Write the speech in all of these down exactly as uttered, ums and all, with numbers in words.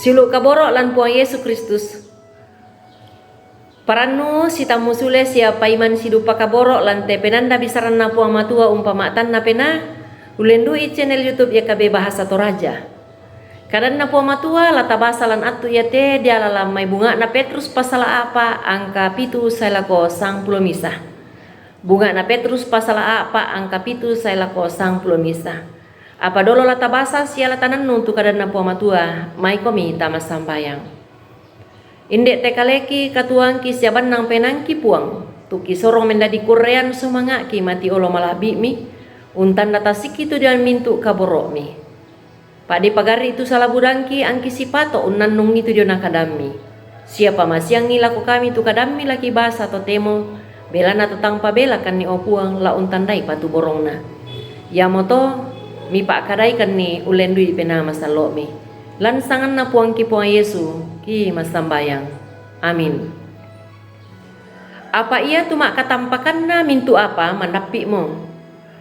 Siulu' kaboro' lan Puang Yesu Kristus. Parannu sitammu sule sia paiman sidupa kaboro' lan te penanda bisaranna Puang Matua umpama'tanna penaa, ullendu'i channel YouTube Y K B Bahasa Toraja. Kadanna Puang Matua la tabasa lan attu iate diala lan mai bunga'na Petrus pasala a'pa angka pitu sae lako sangpulo misa. Bunga'na Petrus pasala a'pa angka pitu sae lako sangpulo misa. Apa dolo la tabasa sia la tanannung tu kadanna Puang Matua, maikomi tama sambayang. Inde' te kaleki katuoangki sia bannang penaangki Puang, tu kisorong mendadi kurrean sumanga'ki mati olo mala'bi'mi, untanna tasikki tu diona mintu' kaboro'mi. Pa'dei pagarri' tu sala budangki angki sipato' unnannungi tu diona kadammi. Sia pamasiangngi lako kami tu kadammi la kibasa totemo, belanna tatang pabelakanni, o Puang, la untandai patuborongna. Iamoto mipa'kadaikanni ullendu'i Penaa Masallo'mi. Lan sanganna Puangki Puang Yesu ki massambayang. Amin. Apa iatu ma'katampakanna mintu' apa mandappi'mo.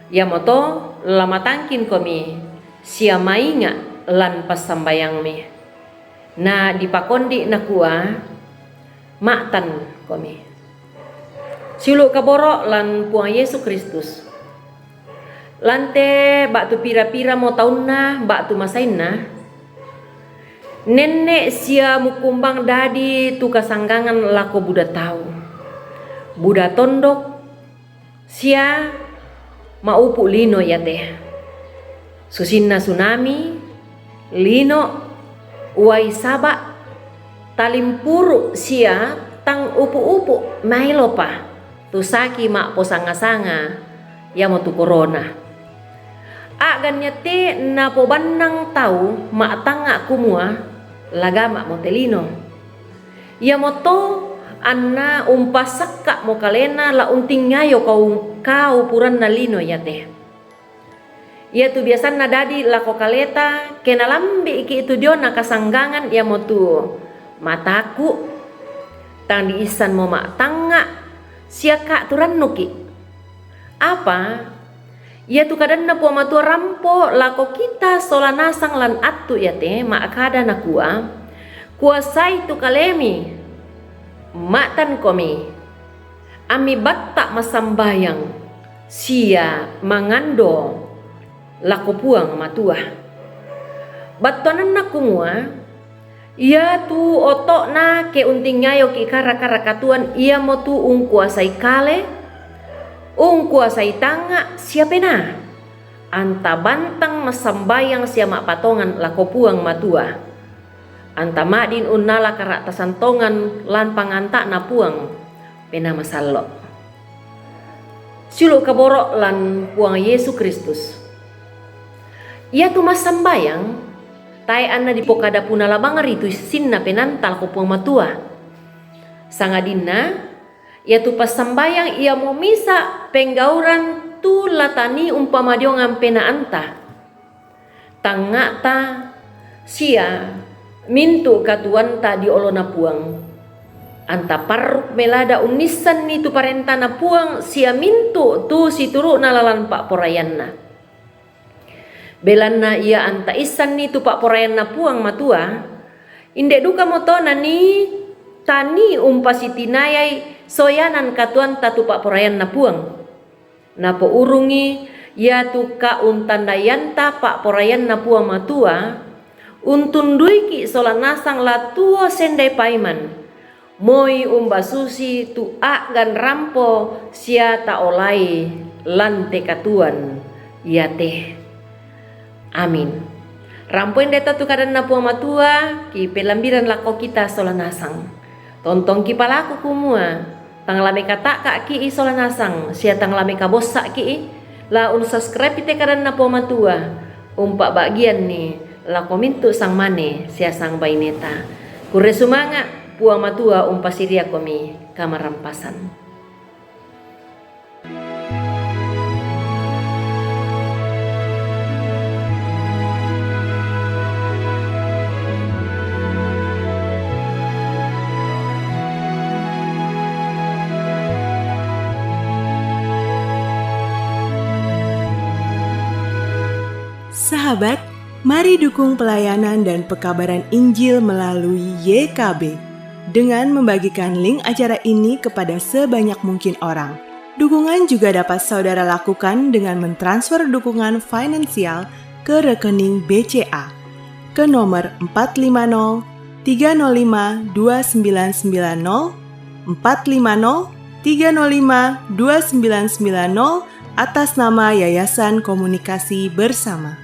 Iamoto la matangkinkomi sia mainga' lan passambayangmi. Na dipakondi' nakua, ma'tankomi. Siulu' kaboro' lan Puang Yesu Kristus. Lan te ba'tu pira-piramo taunna ba'tu masainna, nenne' sia mukkumbang dadi tu kasanggangan lako buda tau, buda tondok, sia ma'upu' lino iate. Susinna sunami, lino, uai saba', talimpuru' sia tang upu'-upu' maelopa tu saki ma'posanga-sanga, iamotu korona. A'gan iate napobannang tau ma'tangnga' kumua, la gama'mo te lino. Iamoto anna umpasakka'mo kalena la untingayo kau-, kaupuranna lino iate. Iatu biasanna dadi lako kaleta, ke nalambi'ki' tu diona kasanggangan, iamotu mataku', tang diissanmo ma'tangnga', sia ka'tu rannuki'. Apa iatu kadanna Puang Matua rampo lako kita sola nasang lan attu iate, ma'kada nakua, kuasai tu kalemi, ma'tankomi, ammi batta' massambayang sia mangando lako Puang Matua. Battuananna kumua, iatu oto'na ke untingayoki' kara-kara katuoan, iamotu ungkuasai kale, ungkuasai tangnga' sia penaa, anta bantang massambayang sia ma'patongan lako Puang Matua. Anta ma'din unnala kara'tasan tongan lan panganta'na Puang Penaa Masallo'. Siulu' kaboro' lan Puang Yesu Kristus. Iatu massambayang, tae' anna dipokada punala bangri tu issinna penaanta lako Puang Matua. Sangadinna, iatu passambayang iamo misa' penggauran tu la tanii umpamadiongang penaanta, tangnga'ta sia mintu' katuoanta dio olona Puang. Anta parru' melada unnissanni tu parentana Puang sia mintu' tu situru'na lalan pa'poraianna. Belanna ia anta issanni tu pa'poraianna Puang Matua, inde dukamoto nanii tanii umpasitinayai soyanan katuoanta tu pa'poraianna Puang. Napourungi iatu kauntandaianta pa'poraianna Puang Matua, untunduiki' sola nasang la tuo sendai paiman, moi umbasusi tu a'gan rampo sia taolai lan te katuoan iate. Amin. Rampo inde to tu kadanna Puang Matua, kipelambiran lako kita sola nasang. Tontong kipalaku kumua, tang la mekata'ka'ki'i sola nasang, sia tang la mekabossa'ki'i, la unsubscribe te kadanna Puang Matua, umpa'ba'gianni lako mintu' sangmane sia sangbaineta. Kurre sumanga', Puang Matua umpasiriakomi kamarampasan. Sahabat, Mari dukung pelayanan dan pekabaran Injil melalui Y K B dengan membagikan link acara ini kepada sebanyak mungkin orang. Dukungan juga dapat saudara lakukan dengan mentransfer dukungan finansial ke rekening B C A ke nomor empat lima nol tiga nol lima dua sembilan sembilan nol, empat lima nol tiga nol lima dua sembilan sembilan nol, atas nama Yayasan Komunikasi Bersama.